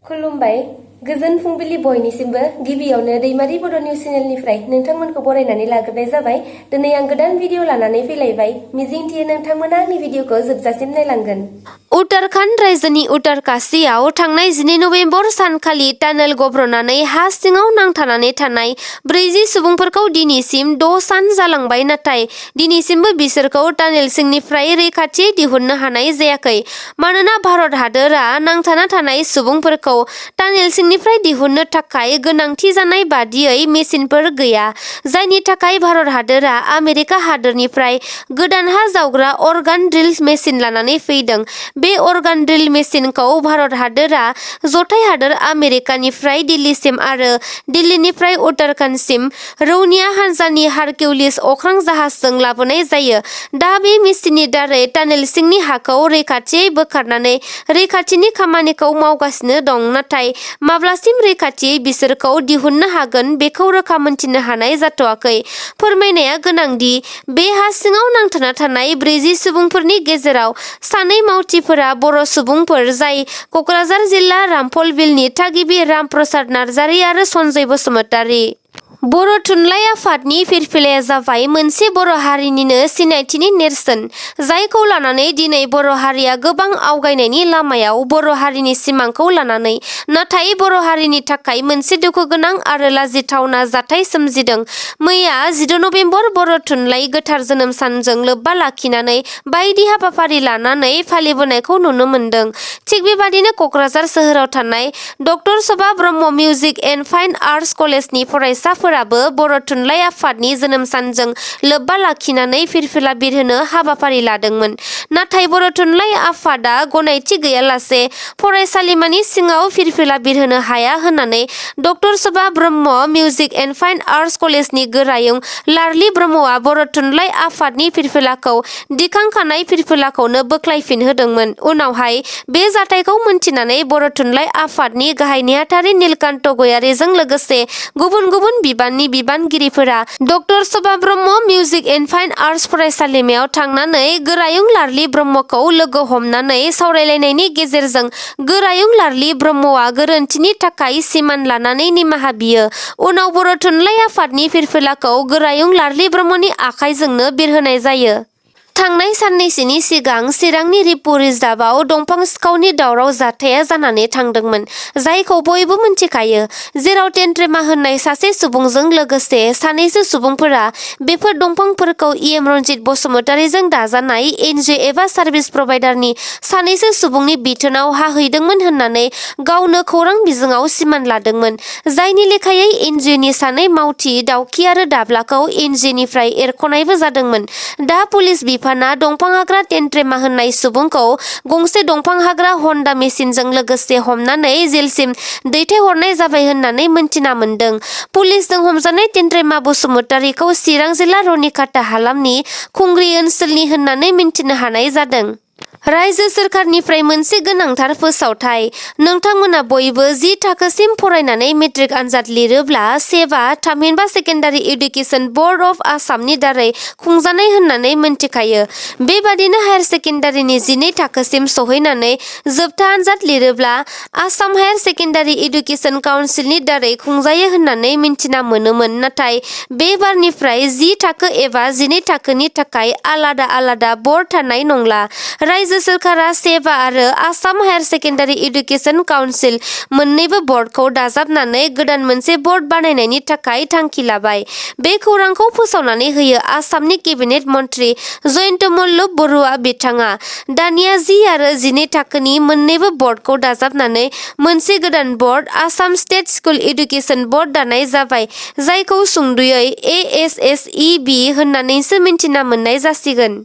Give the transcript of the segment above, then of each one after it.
खुलुमबाय गोजोन फुंबिलि बयनिसिमबो गिबियावनो दैमारि बड' निउज चेनेलनिफ्राय नोंथांमोनखौ बरायनानै लाग्रोनाय जाबाय। दिनै आं गोदान भिडिअ लानानै फैलायबाय। मिजिंथियो नोंथांमोना आंनि भिडिअखौ जोबजासिम नायलांगोन। उत्तराखंड रायजोनि उत्तरकाशीआव थांनाय 12 नबेम्बर सानखालि टानेल गब्र'नानै हा सिङाव नांथानानै थानाय 40 सुबुंफोरखौ दिनैसिम 6 सान जालांबाय, नाथाय दिनैसिमबो बिसोरखौ टानेल सिंनिफ्राय रैखाथि दिहुननो हानाय जायाखै। मानोना भारत हादोरा नांथाना थानाय सुबुंफोरखौ टानेल सिंनिफ्राय दिहुननो थाखाय गोनांथि जानाय बादियै मेसिनफोर गैया, जायनि थाखाय भारत हादोरा आमेरिका हादोरनिफ्राय गोदान हा जावग्रा अर्गान ड्रिल मेसिन लानानै फैदों। बे अर्गान ड्रिल मेसिनखौ भारत हादोरा जथाय हादोर आमेरिकानिफ्राय दिल्लीसिम आरो दिल्लीनिफ्राय उत्तराखंडसिम रौनिया हान्जानि हारकिउलिस अख्रां जाहाजजों लाबोनाय जायो। दा बे मेसिननि दारै टानेल सिंनि हाखौ रैखाथियै बोखारनानै रैखाथिनि खामानिखौ मावगासिनो दं, नाथाय माब्लासिम रैखाथियै बिसोरखौ दिहुननो हागोन बेखौ रोखा मोनथिनो हानाय जाथ'वाखै। फोरमायनाया गोनांदि बे हा सिङाव नांथाना थानाय 40 सुबुंफोरनि गेजेराव सानै मावथिफोरा बर' सुबुंफोर, जाय क'क्राझार जिल्ला रामफलबिलनि थागिबि राम प्रसाद नार्जारि आरो सन्जय बसुमतारि। बर' थुनलाइ आफादनि फिरफिलाया जाबाय मोनसे बर' हारिनिनो सिनायथिनि नेरसोन, जायखौ लानानै दिनै बर' हारिया गोबां आवगायनायनि लामायाव बर' हारिनि सिमांखौ लानानै। नाथाय बर' हारिनि थाखाय मोनसे दुखुगोनां आरो लाजिथावना जाथाय सोमजिदों। मैया 14 नबेम्बर बर' थुनलाइ गोथार जोनोम सानजों लोब्बा लाखिनानै बायदि हाबाफारि लानानै फालिबोनायखौ नुनो मोन्दों। थिग बेबादिनो क'क्राझार सोहोराव थानाय ड Sobha Brahma Music and Fine Arts कलेजनि फरायसाफोराबो बर' थुनलाइ आफादनि जोनोम सानजों लोब्बा लाखिनानै फिरफिला बिरहोनो हाबाफारि लादोंमोन। नाथाय बर' थुनलाइ आफादा गनायथि गैयालासे फरायसालिमानि सिङाव फिरफिला बिरहोनो हाया होननानै ड Sobha Brahma Music and Fine Arts कलेजनि गोरायुं लारलि ब्रह्मआ बर' थुनलाइ आफादनि फिरफिलाखौ दिखांखानाय फिरफिलाखौनो बोख्लायफिनहोदोंमोन। उनावहाय बे जाथायखौ मोनथिनानै बर' थुनलाइ आफादनि गाहाय नेहाथारि नीलकान्त गयारीजों लोगोसे गुबुन गुबुन बिबाननि बिबानगिरिफोरा ड Sobha Brahma Music and Fine Arts फरायसालिमायाव थांनानै गोरायुं लारलि ब्रह्मखौ लोगो हमनानै सावरायलायनायनि गेजेरजों गोरायुं लारलि ब्रह्मआ गोरोन्थिनि थाखाय सिमान लानानै निमाहा बियो। उनाव बर' थुनलाइ आफादनि फिरफिलाखौ गोरायुं लारलि ब्रह्मनि आखाइजोंनो बिरहोनाय जायो। थांनाय साननैसोनि सिगां चिरांनि रिपु रिजार्भआव दंफां सिखावनि दावराव जाथाया जानानै थांदोंमोन, जायखौ बयबो मिन्थिखायो, जेराव टेन्ट्रेमा होननाय सासे सुबुंजों लोगोसे सानैसो सुबुंफोरा बेफोर दंफांफोरखौ इएम रन्जित बसुमतारिजों दाजानाय एनजिअ एबा सार्भिस प्रभाइडारनि सानैसो सुबुंनि बिथोनाव हाहैदोंमोन होननानै गावनो खौरां बिजोङाव सिमान लादोंमोन, जायनि लेखायै एनजिअनि सानै मावथि दाउखि आरो दाब्लाखौ एनजिअनिफ्राय एरख'नायबो जादोंमोन। दा पुलिस बिफाना दंफां हाग्रा टेन्ट्रेमा होननाय सुबुंखौ गंसे दंफां हाग्रा हन्डा मेसिनजों लोगोसे हमनानै जेलसिम दैथायहरनाय जाबाय होननानै मोनथिना मोन्दों। पुलिसजों हमजानाय टेन्ट्रेमा बसुमतारिखौ चिरां जिल्ला रनिखाता हालामनि खुंग्रि ओनसोलनि होननानै मिन्थिनो हानाय जादों। रायजो सोरखारनिफ्राय मोनसे गोनांथार फोसावथाय। नोंथांमोना बयबो 10 थाखोसिम फरायनानै मेट्रिक आनजाद लिरोब्ला सेबा थामहिनबा सेकेन्डारि इडुकेसन बर्ड अफ आसामनि दारै खुंजानाय होननानै मिन्थिखायो। बेबादिनो हायार सेकेन्डारिनि 12 थाखोसिम सहैनानै जोबथा आनजाद लिरोब्ला आसाम हायार सेकेन्डारि इडुकेसन काउन्सिलनि दारै खुंजायो होननानै मिन्थिना मोनोमोन। नाथाय बे बारनिफ्राय 10 थाखो एबा 12 थाखोनि थाखाय आलादा आलादा बर्ड थानाय नंला। रायजो सोरखारा सेबा आरो Assam higher secondary education council मोन्नैबो बर्डखौ दाजाबनानै गोदान मोनसे बर्ड बानायनायनि थाखाय थांखि लाबाय। बे खौरांखौ फोसावनानै होयो आसामनि केबिनेट मन्त्रि जयन्त मल्ल बरुवा बिथाङा। दानिया 10 आरो 12 थाखोनि मोन्नैबो बर्डखौ दाजाबनानै मोनसे गोदान board Assam state school education board दानाय जाबाय, जायखौ सुंद'यै ASSEB होननानैसो मिन्थिना मोननाय जासिगोन।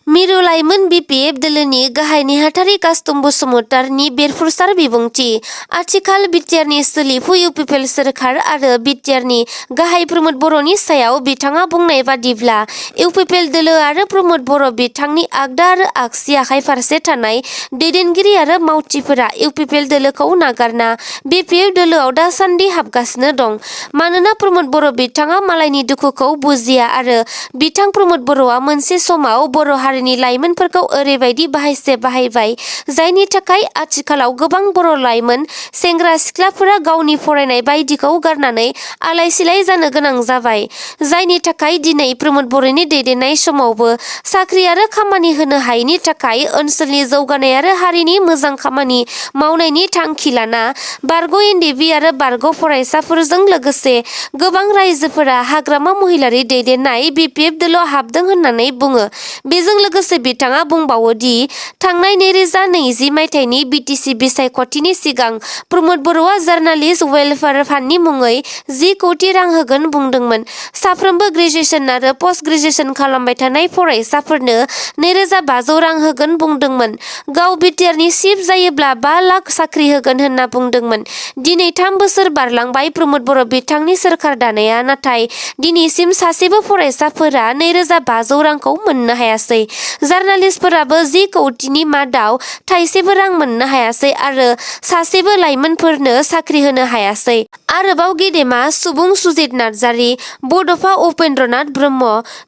मिरु लाइमोन BPF दोलोनि गाहाय नेहाथारि कास्तुम बसुमतारिनि बेरफुसार बिबुंथि। आथिखाल बिटिआरनि सोलिफु इउपिपिएल सोरखार आरो बिटिआरनि गाहाय प्रमोद बर'नि सायाव बिथाङा बुंनाय बादिब्ला इउपिपिएल दोलो आरो प्रमोद बर' बिथांनि आगदा आरो आगसि आखाइ फारसे थानाय दैदेनगिरि आरो मावथिफोरा इउपिपिएल दोलोखौ नागारना BPF दोलोआव दासान्दि हाबगासिनो दं। मानोना प्रमोद बर' बिथाङा मालायनि दुखुखौ बुजिया आरो बिथां प्रमोद बर'आ मोनसे समाव बर' हारि हारिनि लाइमोनफोरखौ ओरैबायदि बाहायबाय जायनि थाखाय आथिखालाव गोबां बर' लाइमोन सेंग्रा सिख्लाफोरा गावनि फरायनाय बायदिखौ गारनानै आलाय सिलाय जानो गोनां जाबाय। जायनि थाखाय दिनै प्रमद बर'नि दैदेननाय समावबो साख्रि आरो खामानि होनो हायैनि थाखाय ओनसोलनि जौगानाय आरो हारिनि मोजां खामानि मावनायनि थांखि लाना बारग' एनडिएफबि आरो बारग' फरायसाफोरजों लोगोसे गोबां रायजोफोरा हाग्रामा महिलारि दैदेननाय बिपिएफ दोलोआव हाबदों होननानै बुङो। बेजों लोगोसे बिथाङा बुंबावो दि थांनाय 2020 मायथाइनि बिटिसि बिसायख'थिनि सिगां प्रमद बर'आ जार्नालिस्ट वेलफेयार फान्डनि मुङै 10 कौटि रां होगोन बुंदोंमोन। साफ्रोमबो ग्रेजुएसन आरो पस्ट ग्रेजुएसन खालामबाय थानाय फरायसाफोरनो 2500 रां होगोन बुंदोंमोन। गाव बिटिआरनि चिफ जायोब्ला 5 लाख साख्रि होगोन होनना बुंदोंमोन। दिनै 3 बोसोर बारलांबाय प्रमद बर' बिथांनि सोरखार दानाया, नाथाय दिनैसिम सासेबो फरायसाफोरा 2500 रांखौ मोननो हायासै। जार्नालिस्टफोराबो 10 कौटिनि मादाव थाइसेबो रां मोननो हायासै आरो सासेबो लाइमोनफोरनो साख्रि होनो हायासै। आरोबाव गेदेमा सुबुं सुजित नार्जारि, बड'फा उपेन्द्रनाथ ब्रह्म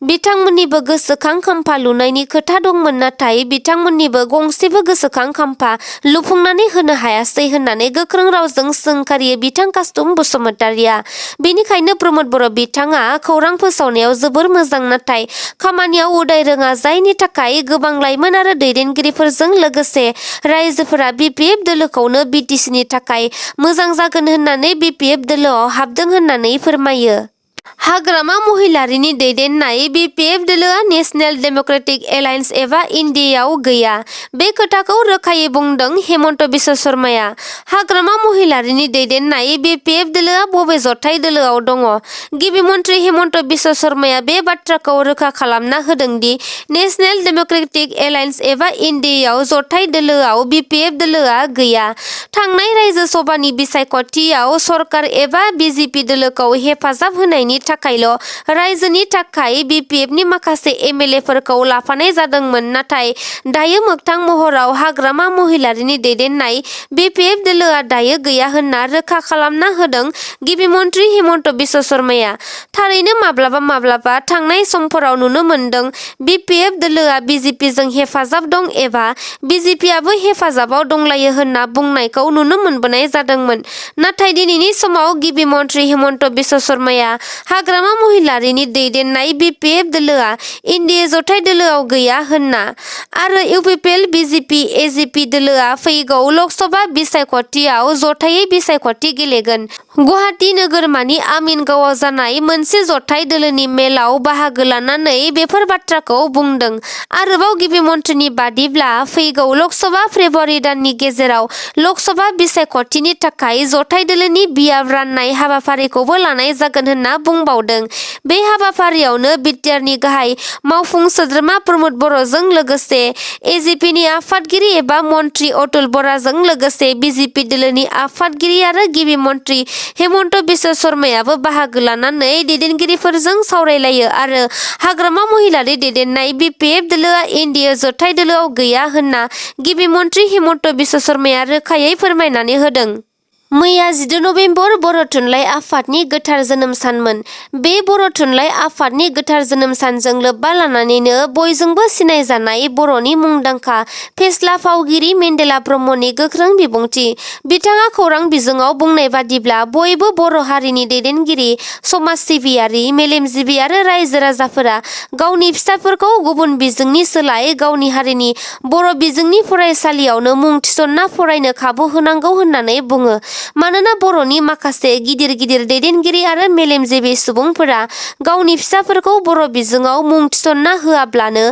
बिथांमोननिबो गोसोखां खाम्फा लुनायनि खोथा दंमोन, नाथाय बिथांमोननिबो गंसेबो गोसोखां खाम्फा लुफुंनानै होनो हायासै होननानै गोख्रों रावजों सोंखारियो बिथां कासुम बसुमतारिया। बेनिखायनो प्रमद बर' बिथाङा खौरां फोसावनायाव जोबोर मोजां, नाथाय खामानियाव उदाय रोङा, जायनि थाखाय गोबां लाइमोन आरो दैदेनगिरिफोरजों लोगोसे रायजोफोरा बिपिएफ दोलोखौनो बिटिसिनि थाखाय मोजां जागोन होननानै बिपिएफ दोलोआव हाबदों होननानै फोरमायो। हाग्रामा महिलारिनि दैदेननाय बिपिएफ दोलोआ नेशनेल डेम'क्रेटिक एलायन्स एबा एनडिएआव गैया। बे खोथाखौ रोखायै बुंदों हेमन्त बिश्व शर्माया। हाग्रामा महिलारिनि दैदेननाय बिपिएफ दोलोआ बबे जथाय दोलोआव दङ? गिबि मन्थ्रि हेमन्त बिश्व शर्माया बे बाथ्राखौ रोखा खालामना होदों दि नेशनेल डेम'क्रेटिक एलायन्स एबा एनडिएआव जथाय दोलोआव बिपिएफ दोलोआ गैया। थांनाय रायजो सभानि बिसायख'थियाव सरकार एबा बिजेपि दोलोखौ हेफाजाब होनायनि थाखायल' रायजोनि थाखाय बिपिएफनि माखासे एमएलएफोरखौ लाफानाय जादोंमोन, नाथाय दायो मोगथां महराव हाग्रामा महिलारिनि दैदेननाय बिपिएफ दोलोआ दायो गैया होनना रोखा खालामना होदों गिबि मन्थ्रि हेमन्त बिश्व शर्माया। थारैनो माब्लाबा थांनाय समफोराव नुनो मोनदों बिपिएफ दोलोआ बिजेपिजों हेफाजाब दं एबा बिजेपिआबो हेफाजाबाव दंलायो होनना बुंनायखौ नुनो मोनबोनाय जादोंमोन, नाथाय दिनैनि समाव गिबि मन्थ्रि हेमन्त बिश्व शर्माया हाग्रामा महिलारिनि दैदेननाय बिपिएफ दोलोआ एनडिए जथाय दोलोआव गैया होनना आरो इउपिपिएल बिजेपि एजिपि दोलोआ फैगौ लकसभा बिसायख'थियाव जथायै बिसायख'थि गेलेगोन। गुवाहाटी नोगोरमानि आमिनगावआव जानाय मोनसे जथाय दोलोनि मेलाव बाहागो लानानै बेफोर बाथ्राखौ बुंदों। आरोबाव गिबि मन्थ्रिनि बादिब्ला फैगौ लकसभा फेब्रुवारि दाननि गेजेराव लकसभा बिसायख'थिनि थाखाय जथाय दोलोनि बियाब राननाय हाबाफारिखौबो लानाय जागोन होनना बुंबावदों। बे हाबाफारियावनो बिटिआरनि गाहाय मावफुं सोद्रोमा प्रमद बर'जों लोगोसे एजिपिनि आफादगिरि एबा मन्थ्रि अतुल बराजों लोगोसे बिजेपि दोलोनि आफादगिरि आरो गिबि मन्थ्रि हेमन्त बिश्व शर्मायाबो बाहागो लानानै दैदेनगिरिफोरजों सावरायलायो आरो हाग्रामा महिलारि दैदेननाय बिपिएफ दोलोआ एनडिए जथाय दोलोआव गैया होनना गिबि मन्थ्रि हेमन्त बिश्व शर्माया रोखायै फोरमायनानै होदों। मैया 10 नबेम्बर बर' थुनलाइ आफादनि गोथार जोनोम सानमोन। बे बर' थुनलाइ आफादनि गोथार जोनोम सानजों लोब्बा लानानैनो बयजोंबो सिनायजानाय बर'नि मुंदांखा फेस्ला फावगिरि मेन्देला ब्रह्मनि गोख्रों बिबुंथि। बिथाङा खौरां बिजोङाव बुंनाय बादिब्ला बयबो बर' हारिनि दैदेनगिरि, समाज सिबियारि, मेलेमजिबि आरो रायजो राजाफोरा गावनि फिसाफोरखौ गुबुन बिजोंनि सोलाय गावनि हारिनि बर' बिजोंनि फरायसालियावनो मुं थिसनना फरायनो खाबु होनांगौ होननानै बुङो। मानोना बर'नि माखासे गिदिर दैदेनगिरि आरो मेलेमजिबि सुबुंफोरा गावनि फिसाफोरखौ बर' बिजोङाव मुं थिसनना होआब्लानो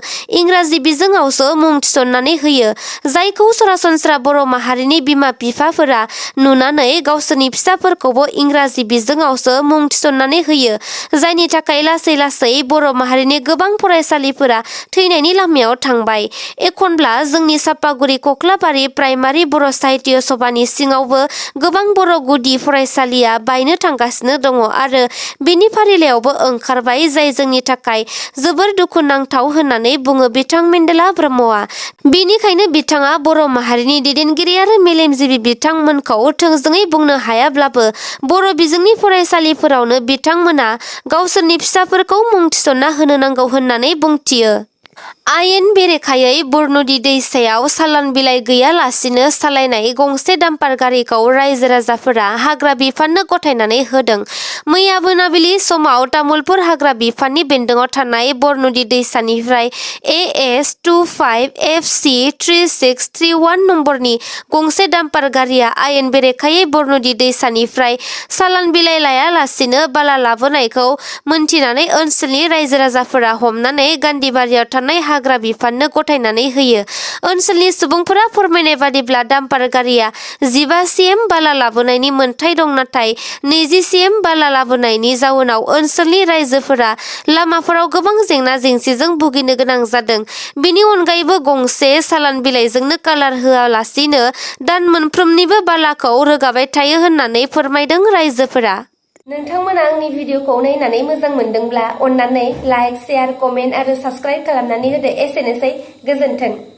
इंराजि बिजोङावसो मुं थिसननानै होयो, जायखौ सरासनस्रा बर' माहारिनि बिमा बिफाफोरा नुनानै गावसोरनि फिसाफोरखौबो इंराजि बिजोङावसो मुं थिसननानै होयो, जायनि थाखाय लासै बर' माहारिनि गोबां फरायसालिफोरा थैनायनि लामायाव थांबाय। एखनब्ला जोंनि सापागुरि कक्लाबारि प्राइमारि बर' साहित्य सभानि सिङावबो गोबां बर' गुदि फरायसालिया बायनो थांगासिनो दङ आरो बेनि फारिलाइयावबो ओंखारबाय, जाय जोंनि थाखाय जोबोर दुखुनांथाव होननानै बुङो बिथां मेन्देला ब्रह्मआ। बेनिखायनो बिथाङा बर' माहारिनि दैदेनगिरि आरो मेलेमजिबि बिथांमोनखौ थोंजोङै बुंनो हायाब्लाबो बर' बिजोंनि फरायसालिफोरावनो बिथांमोना गावसोरनि फिसाफोरखौ मुं थिसनना होनो नांगौ होननानै बुंथियो। आयेन बेरेखायै बरनदि दैसायाव सालान बिलाइ गैयालासिनो सालायनाय गंसे डाम्पार गारिखौ रायजो राजाफोरा हाग्रा बिफाननो गथायनानै होदों। मैया मोनाबिलि समाव तामुलपुर हाग्रा बिफाननि बेन्दोङाव थानाय बरनदि दैसानिफ्राय AS 25FC 3631 नम्बरनि गंसे डाम्पार गारिया आयेन बेरेखायै बरनदि दैसानिफ्राय सालान बिलाइ लायालासिनो बाला लाबोनायखौ मोनथिनानै ओनसोलनि रायजो राजाफोरा हमनानै गान्धीबारियाव थानाय हाग्रा बिफाननो गथायनानै होयो। ओनसोलनि सुबुंफोरा फोरमायनाय बादिब्ला डाम्पार गारिया 15 CM बाला लाबोनायनि मोनथाय दं, नाथाय 20 CM बाला लाबोनायनि जाउनाव ओनसोलनि रायजोफोरा लामाफोराव गोबां जेंना जेंसिजों भुगिनो गोनां जादों। बेनि अनगायैबो गंसे सालान बिलाइजोंनो कालार होआलासिनो दान मोनफ्रोमनिबो बालाखौ रोगाबाय थायो होननानै फोरमायदों रायजोफोरा। नोंथांमोना आंनि भिडिअखौ नायनानै मोजां मोनदोंब्ला अन्नानै लाइक, शेयार, कमेन्ट आरो साबस्क्राइब खालामनानै होदो। एसेनोसै, गोजोन्थों।